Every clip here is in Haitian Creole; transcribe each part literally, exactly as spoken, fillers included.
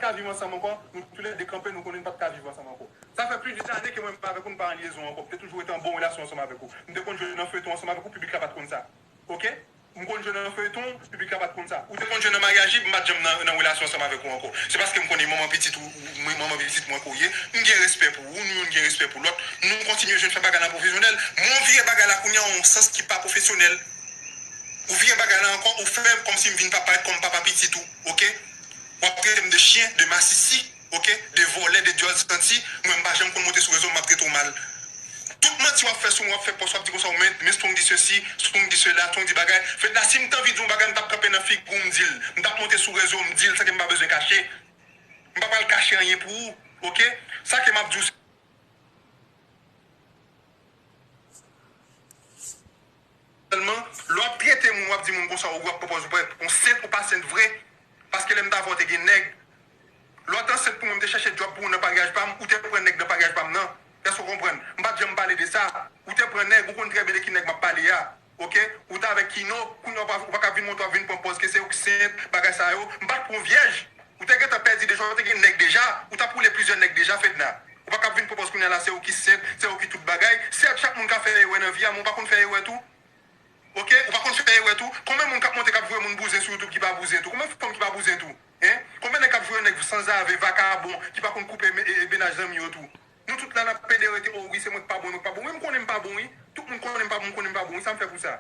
ka viv ansanm ankò, nou toulède kanpe, nou konnen n p ap ka viv ansanm ankò. Sa fè plis de dane ke mwen menm avèk ou, nou pa an lyezon ankò. M te toujou rete an bon relasyon ansanm avèk ou. M te konn jwe nan feyton ansanm avèk ou, piblik la pa t konn sa. Oke? M konn jwe nan feyton, piblik la pa t konn sa. Ou te konn jwe nan maryaj, m pa t janm nan, nan relasyon ansanm avèk ou ankò. Se paske m konnen manman pitit ou, ou, manman pitit mwen ke w ye. M gen respè pou ou, nou youn gen respè pou lòt. Nou kontinye jwenn fè bagay la pwofesyonèl. Men w vire bagay la kounye a yon sans ki pa pwofesyonèl. Ou vire bagay la ankò, ou fè kòmsi m vin pa parèt kòm papa pitit ou, oke? W ap trete m de chyen, de masisi, oke? De vòlè, de dyòl santi. Mwen, m pa janm konn monte sou rezo, m ap trete w mal. Tout manti w ap fè sou mwen, w ap fè pòs, w ap di konsa, men, men Strong di sesi, Strong di sela, Strong di bagay. Fedna, si m t anvi di yon bagay, m t ap kanpe nan figi w, m di l. M t ap monte sou rezo, m di l, san ke m pa bezwen kache. M pa pral kache anyen pou ou, oke? Sa ke m ap di w, sèlman, lè w ap trete moun, w ap di moun konsa, ou w ap pran pòz ou parèt yon sent, ou pa sent vre. Paske lè m t avè w, te gen nèg. Lè w t ansent pou mwen, m te chèche djòb pou ou nan paryaj pa m, ou te pran nèg nan paryaj pa m nan. Èske w konprann? M pa t janm pale de sa. Ou te pran nèg, ou konn trè byen de ki nèg m ap pale a. Oke? Ou t avèk Kino, kounye a ou pa, ou pa ka vin montre w ap vin pran pòz ke se ou ki sent, bagay sa yo. M pa t pran w vyèj. Ou te gentan pèdi deja, ou te gen nèg deja. Ou t ap woule plizyè nèg deja, Fedna. Ou pa ka vin pran pòz kounye a la, se ou ki sent, se ou ki tout bagay. Sèt, chak moun ka fè erè nan vi a, men ou pa konn fè erè tou. Oke? Ou pa konn fè erè tou. Konbyen moun k ap monte k ap voye moun bouzen sou YouTube ki pa bouzen tou? Konbyen fanm ki pa bouzen tou? Hein? Konbyen nèg k ap voye nèg sanzave, vakabon, ki pa konn koupe me-, e, e, mennaj zanmi yo tou? Nou tout la n ap pede rete, o wi, se mwen k pa bon, mwen k pa bon. Wi, m konnen m pa bon, wi. Tout moun konnen m pa bon, m konnen m pa bon, wi, sa m fè pou sa?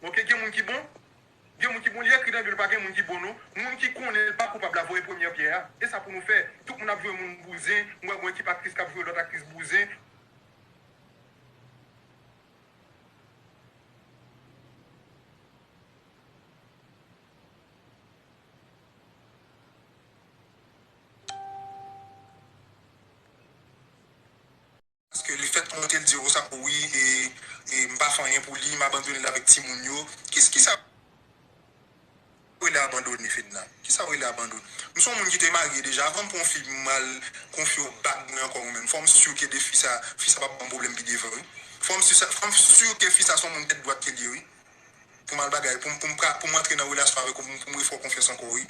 Oke, gen moun ki bon. Gen moun ki bon, li ekri nan Bib pa gen moun ki bon, non. Moun ki konnen l pa koupab la voye premyè pyè a. E sa pou nou fè. Tout moun ap voye moun bouzen, m wè gon ekip aktris k ap voye lòt aktris bouzen. Paske lefèt ke w te di yo konsa, wi, e, e m pa fè anyen pou li, m abandone l avèk timoun yo. Ki, ki sa w rele abandone, Fedna? Ki sa w rele abandone? M se yon moun ki te marye deja. Avan m pran yon fi, m al konfye w bag mwen ankò ou menm. Fò m si ke de fi sa, fi sa p ap ban m pwoblèm pi devan, wi. Fò m si sa, fò m si ke fi sa se yon moun tèt dwat ke l ye, wi. Pou m al bagay, pou m, pou m pra-, pou m antre nan relasyon avèk ou, pou m, pou m refè w konfyans ankò, wi.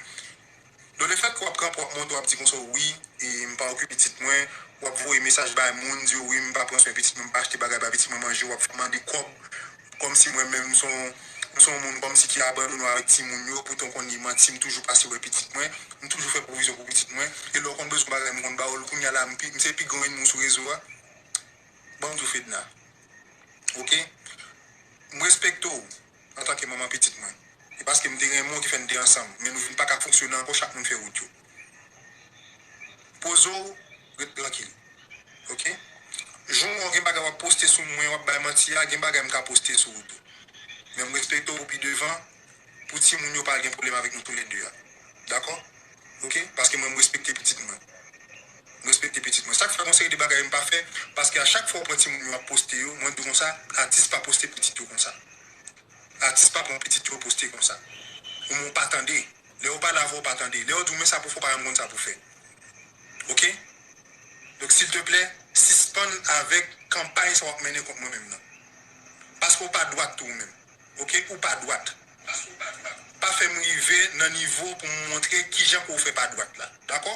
Donk, lefèt ke w ap kanpe, w ap monte, w ap di konsa, wi, e m pa okipe pitit mwen, w ap voye mesaj bay moun, di yo, wi, m pa pran swen pitit mwen, m pa achte bagay bay pitit mwen manje, w ap fè mande kòb, kòmsi mwen menm, m se yon, m se yon moun, kòmsi ki abandone w avèk timoun yo, poutan w konn li manti, m toujou pase wè pitit mwen, m toujou fè pwovizyon pou pitit mwen, e lè w konn bezwen bagay, m konn ba w l, kounye a la, m pi, m se pi gran ènmi w sou rezo a. Ban m di w, Fedna. Oke? M respekte w antanke manman pitit mwen. E paske m te renmen w ki fè n te ansanm, men nou vin pa ka fonksyone ankò, chak moun fè wout yo. Poze w, ret trankil. Oke? Jou w gen bagay w ap poste sou mwen, w ap bay manti a, gen bagay m ka poste sou ou tou. Men m respekte w pou pi devan, pou timoun yo pa al gen pwoblèm avèk nou toulède a. Dakò? Oke? Paske mwen, m respekte pitit mwen. M respekte pitit mwen. Sa k fè gon seri de bagay m pa fè, paske a chak fwa w pran timoun yo ap poste yo, mwen di w konsa, atis pa poste pitit yo konsa. Atis pa pran pitit yo poste konsa. Ou menm w pa tande. Lè yo pale avè w, w pa tande. Lè yo di w men sa pou fè, w pa janm konn sa pou fè. Oke? Donk, silteplè, sispann avèk kanpay sa w ap mennen kont mwen menm nan. Paske w pa dwat tou ou menm. Oke? Ou pa dwat. Pa fè m rive nan nivo pou m montre kijan ke w fè pa dwat la. Dakò?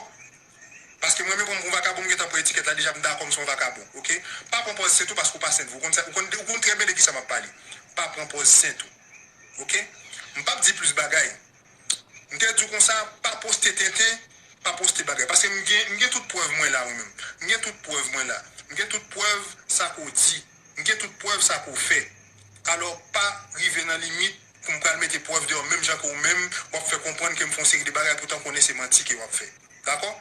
Paske mwen menm, pou m pran vakabon, m gentan pran etikèt la deja, m dakò m se yon vakabon. Oke? Pa pran pòz sent ou paske w pa sent vre. Ou konn sa, ou konn, ou konn trè byen de kisa m ap pale. Pa pran pòz sent ou. Oke? M p ap di plis bagay. M te di w konsa, pa poste tenten, pa poste bagay. Paske m gen, m gen tout prèv mwen la, mwen menm. M gen tout prèv mwen la. M gen tout prèv sa ke w di. M gen tout prèv sa ke w fè. Alò, pa rive nan limit pou m pral mete prèv deyò menm jan ke w menm, w ap fè konprann ke m fè yon seri de bagay, poutan w konnen se manti ke w ap fè. Dakò?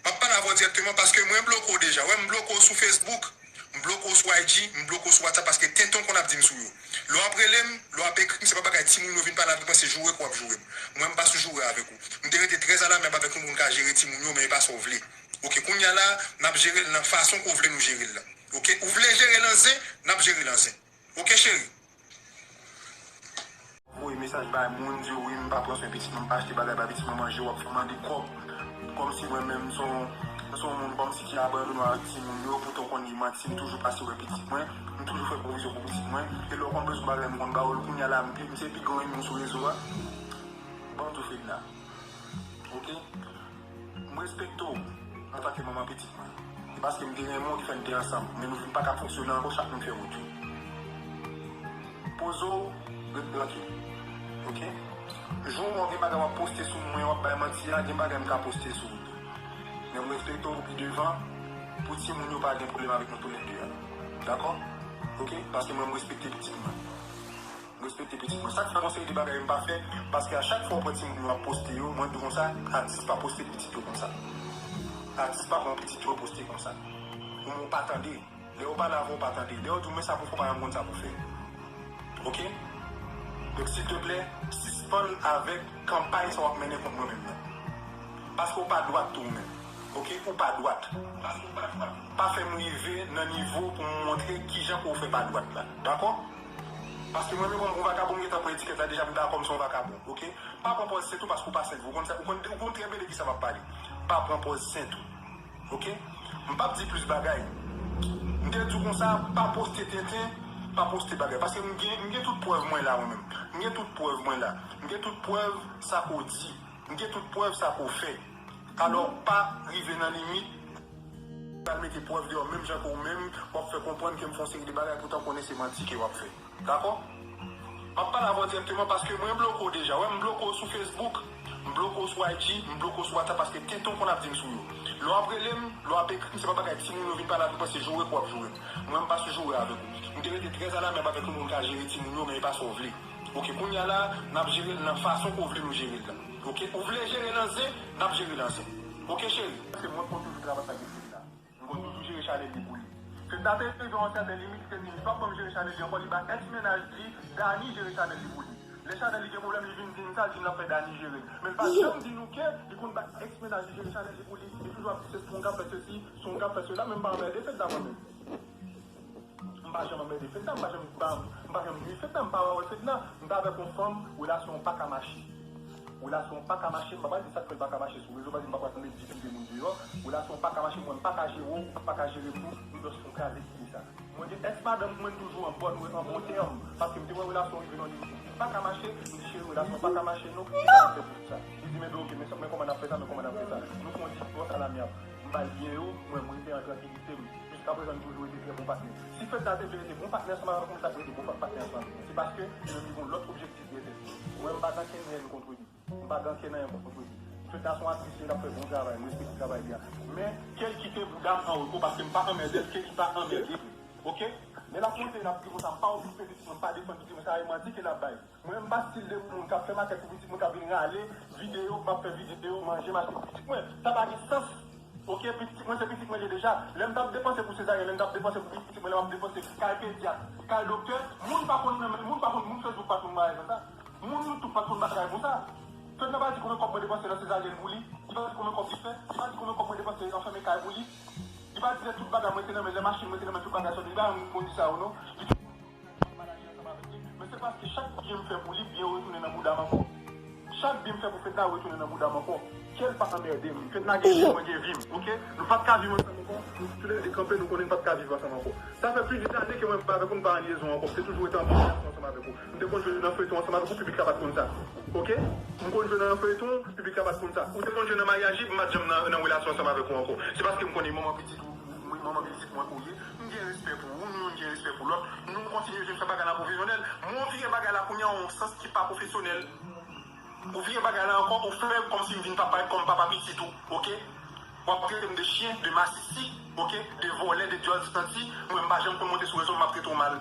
M ap pale avè w dirèkteman paske mwen bloke w deja. Wè, m bloke w sou Facebook, m bloke w sou I G, m bloke w sou WhatsApp paske tenten w konn ap di m sou yo. Lè w ap rele m, lè w ap ekri m, se pa bagay timoun yo vin pale avèk mwen, se joure ke w ap joure m. Mwen, m pa sou joure avèk ou. M te rete trè alamyab avèk ou pou m ka jere timoun yo, men e pa sa w vle. Oke, kounye a la, n ap jere l nan fason ke w vle nou jere l la. Oke, ou vle jere l an zen, n ap jere l an zen. Oke, cheri? Voye mesaj bay moun, di yo, wi, m pa pran swen pitit mwen, m pa achte bagay bay pitit mwen manje, w ap fè mande kòb. Kòmsi mwen menm, m se yon, m se yon moun kòmsi ki abandone w avèk timoun yo, poutan w konn li manti, m toujou pase wè pitit mwen, m toujou fè pwovizyon pou pitit mwen, e lè w konn bezwen bagay, m konn ba w l, kounye a la, m pi, m se pi gran ènmi w sou rezo a. Ban m di w, Fedna. Oke? M Respekte w antanke manman pitit mwen. Se paske m te renmen w ki fè n te ansanm, men nou vin pa ka fonksyone ankò, chak moun fè wout yo. Poze w, ret trankil. Oke? Jou w gen bagay w ap poste sou mwen, w ap bay manti a, gen bagay m ka poste sou ou tou. Men m respekte w pou pi devan, pou timoun yo pa gen pwoblèm avèk nou toulède a. Dakò? Oke? Paske mwen, m respekte pitit mwen. M respekte pitit mwen. Sa k fè gon seri de bagay m pa fè, paske a chak fwa w pran timoun yo ap poste yo, mwen di konsa, atis pa poste pitit yo konsa. Atis pa pran pitit yo poste konsa. Ou men w pa tande. Lè yo pale avè w, w pa tande. Lè yo di w men sa pou fè, w pa janm konn sa pou fè. Oke? Donk, silteplè, sispann avèk kanpay sa w ap mennen kont mwen menm nan. Paske w pa dwat tou ou menm. Oke? Ou pa dwat. Pa fè m rive nan nivo pou m montre kijan ke w fè pa dwat la. Dakò? Paske mwen menm, kòm yon vakabon, m gentan pran etikèt la deja, m dakò m se yon vakabon. Oke? Pa pran pòz sent ou paske w pa sent vre. Ou konn sa, ou konn, ou konn trè byen de kisa m ap pale. Pa pran pòz sent ou. Oke? M p ap di plis bagay. M te di w konsa, pa poste tenten, pa poste bagay. Paske m gen, m gen tout prèv mwen la, mwen menm. M gen tout prèv mwen la. M gen tout prèv sa ke w di. M gen tout prèv sa ke w fè. Alò, pa rive nan limit, pral mete prèv deyò, menm jan ke w menm, w ap fè konprann ke m fè yon seri de bagay, poutan w konnen se manti ke w ap fè. Dakò? M ap pale avè w dirèkteman paske mwen bloke w deja. Wè, m bloke w sou Facebook, m bloke w sou I G, m bloke w sou WhatsApp paske tenten w konn ap di m sou yo. Lè w ap rele m, lè w ap ekri m, se pa bagay timoun yo vin pale avè m, se joure ke w ap joure m. Mwen, m pa sou joure avèk ou. M te rete trè alamyab avèk ou, moun ka jere timoun yo, men e pa sa w vle. Oke, kounye a la, n ap jere l nan fason ke w vle nou jere l la. Oke, ou vle jere l an zen, n ap jere l an zen. Oke, cheri? Paske mwen konn toujou travay sa gen fèt la. M konn toujou jere chanèl li pou li. Fedna te rive yon sèten limit, li te di m, li p ap ban m jere chanèl li ankò, li ba èks mennaj li, Dani, jere chanèl li pou li. Lè chanèl li gen pwoblèm, li vin di m sa, li di m l ap fè Dani jere l. Men l pa janm di nou ke li konn ba èks mennaj li jere chanèl li pou li. Li toujou ap di se Strong k ap fè sesi, Strong k ap fè sela, men m pa anmède Fedna mwen menm. M pa janm anmède Fedna, m pa janm, m pa, m pa janm nui Fedna, m pa wè Fedna. M t avèk yon fanm, relasyon an pa ka mache. Relasyon an pa ka mache, m pa pral di sa k fè l pa ka mache sou rezo, paske m pa pral met difikilte moun deyò. Relasyon an pa ka mache, mwen, m pa ka jere w, ou pa ka jere m tou, nou dòs fè yon kraze ki sa. Mwen gen èks madanm mwen toujou an bòn, an bon tèm, paske m te wè relasyon an rive nan limit. Li pa ka mache, m di cheri, relasyon an pa ka mache non, ki sa n ap fè pou sa? Li di, men oke, men sa, men kòman n ap fè sa, men kòman n ap fè sa? Nou fè yon divòs alamyab. M ba l byen yo, mwen, mwen rete an trankilite m. Jiskaprezan, nou toujou rete trè bon patnè. Si Fedna te vle rete bon patnè ansanm avèk mwen, li t ap rete bon pa-, patnè ansanm avèk mwen. Se paske li menm li gen yon lòt objektif dèyè tèt li. Mwen, m pa nan kenn hèn kont li. M pa gen ankenn anyen kont li. Fedna se yon atris, li ap fè bon travay, m respekte travay li a. Men, ke l kite bouda m an repo, paske m pa anmède l, ke li pa anmède m. Oke? Lè l ap monte, l ap di konsa, m pa okipe pitit mwen, m pa defann pitit mwen, sa e manti ke l ap bay. Mwen, m pa stil de moun k ap fè makèt pou pitit mwen, k ap vin rale videyo, m ap fè videyo, manje, m achte pou pitit mwen. Sa pa gen sans. Oke, pitit mwen, se pitit mwen li ye deja. Lè m t ap depanse pou sezaryèn, lè m t ap depanse pou pitit mwen, lè m ap depanse kay pedyat, kay doktè, moun pa konn, moun pa konn, moun Facebook pa t konn bagay konsa. Moun YouTube pa t konn bagay konsa. Fedna pa di konbyen kòb mwen depanse nan sezaryèn pou li. Li pa di konbyen kòb li fè. Li pa di konbyen kòb mwen depanse nan fèmen kay pou li. Li pa di lè tout bagay mwen te nan men, lè machin mwen te nan men, tout bagay sòti. Li pa janm konn di sa yo non. Li toujou manaje ansanm avèk li. Men se paske chak byen m fè pou li, byen yo retounen nan bouda m ankò. Chak byen m fè pou Fedna retounen nan bouda m ankò. Ke l pa anmède m. Fedna gen vi m, mwen gen vi m, oke? Nou pa t ka viv ansanm ankò. Nou toulède kanpe, nou konnen n pa t ka viv ansanm ankò. Sa fè plizyè ane ke mwen avèk ou, nou pa an lyezon ankò. M te toujou rete an bon relasyon ansanm avèk ou. M te konn jwe nan feyton ansanm avèk ou, piblik la pa t konn sa. Oke? M konn jwe nan feyton, piblik la pa t konn sa. Ou te konn jwe nan maryaj, m pa t janm nan, nan relasyon ansanm avèk ou ankò. Se paske m konnen manman pitit ou, ou, manman pitit mwen ke w ye. M gen respè pou ou, nou, nou gen respè pou lòt. Nou kontinye jwenn fè bagay la pwofesyonèl. Men w vire bagay la kounye a yon sans ki pa pwofesyonèl. Ou vire bagay la ankò, ou fè kòmsi m vin papa, kòm papa pitit ou, oke? W ap trete m de chyen, de masisi, oke? De vòlè, de dyòl santi. Mwen, m pa janm konn monte sou rezo, m ap trete w mal.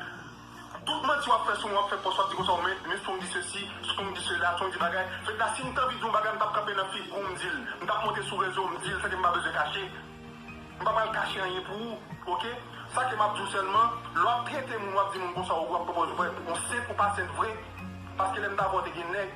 Tout manti w ap fè sou mwen, w ap fè pòs, w ap di konsa, men, men Strong di sesi, Strong di sela, Strong di bagay. Fedna, si m t anvi di yon bagay, m t ap kanpe nan figi w, m di l. M t ap monte sou rezo, m di l, sa ke m pa bezwen kache. M pa pral kache anyen pou ou, oke? Sa ke m ap di w sèlman, lè w ap trete moun, w ap di moun konsa, ou ap pwopòze w yon sent ou pa sent vre, paske lè m t avè w te gen nèg.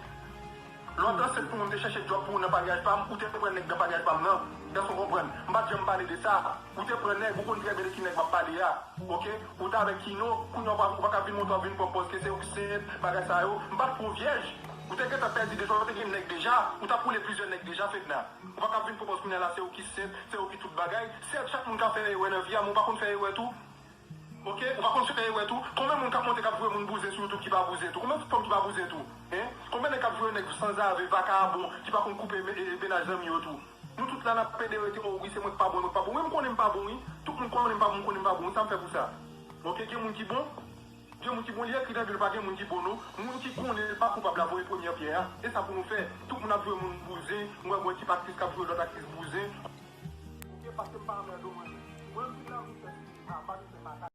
Lè w t ansent pou mwen, m te chèche djòb pou ou nan paryaj pa m, ou te pran nèg nan paryaj pa m nan. Èske w konprann? M pa t janm pale de sa. Ou te pran nèg, ou konn trè byen de ki nèg m ap pale a. Oke? Ou t avèk Kino, kounye a w pa, ou pa ka vin montre w ap vin pran pòz ke se ou ki sent, bagay sa yo. M pa t pran vyèj. Ou te gentan pèdi deja, ou te gen nèg deja. Ou t ap woule plizyè nèg deja, Fedna. Ou pa ka vin pran pòz kounye a la, se ou ki sent, se ou ki tout bagay. Sèt, chak moun ka fè erè nan vi a, men ou pa konn fè erè tou. Oke, ou pa konn fè erè tou. Konbyen moun k ap monte k ap voye moun bouzen sou YouTube ki pa bouzen tou? Konbyen fanm ki pa bouzen tou? Hein? Konbyen nèg k ap voye nèg sanzave, vakabon, ki pa konn koupe me-, e, mennaj zanmi yo tou? Nou tout la n ap pede rete, oh wi, se mwen k pa bon, mwen k pa bon. Wi, m konnen m pa bon, wi. Tout moun konnen m pa bon, m konnen m pa bon. Wi, sa m fè pou sa? Oke, gen moun ki bon. Gen moun ki bon, li ekri nan Bib, pa gen moun ki bon, non. Moun ki konnen l pa koupab la voye premyè pyè a. E sa pou nou fè. Tout moun ap jwe moun bouzen. M wè gon ekip aktris k ap jwe lòt aktris bouzen. Oke, paske m pa anmède w, mwen. Mwen, m vin nan vi fè sinema, pa vin fè makak.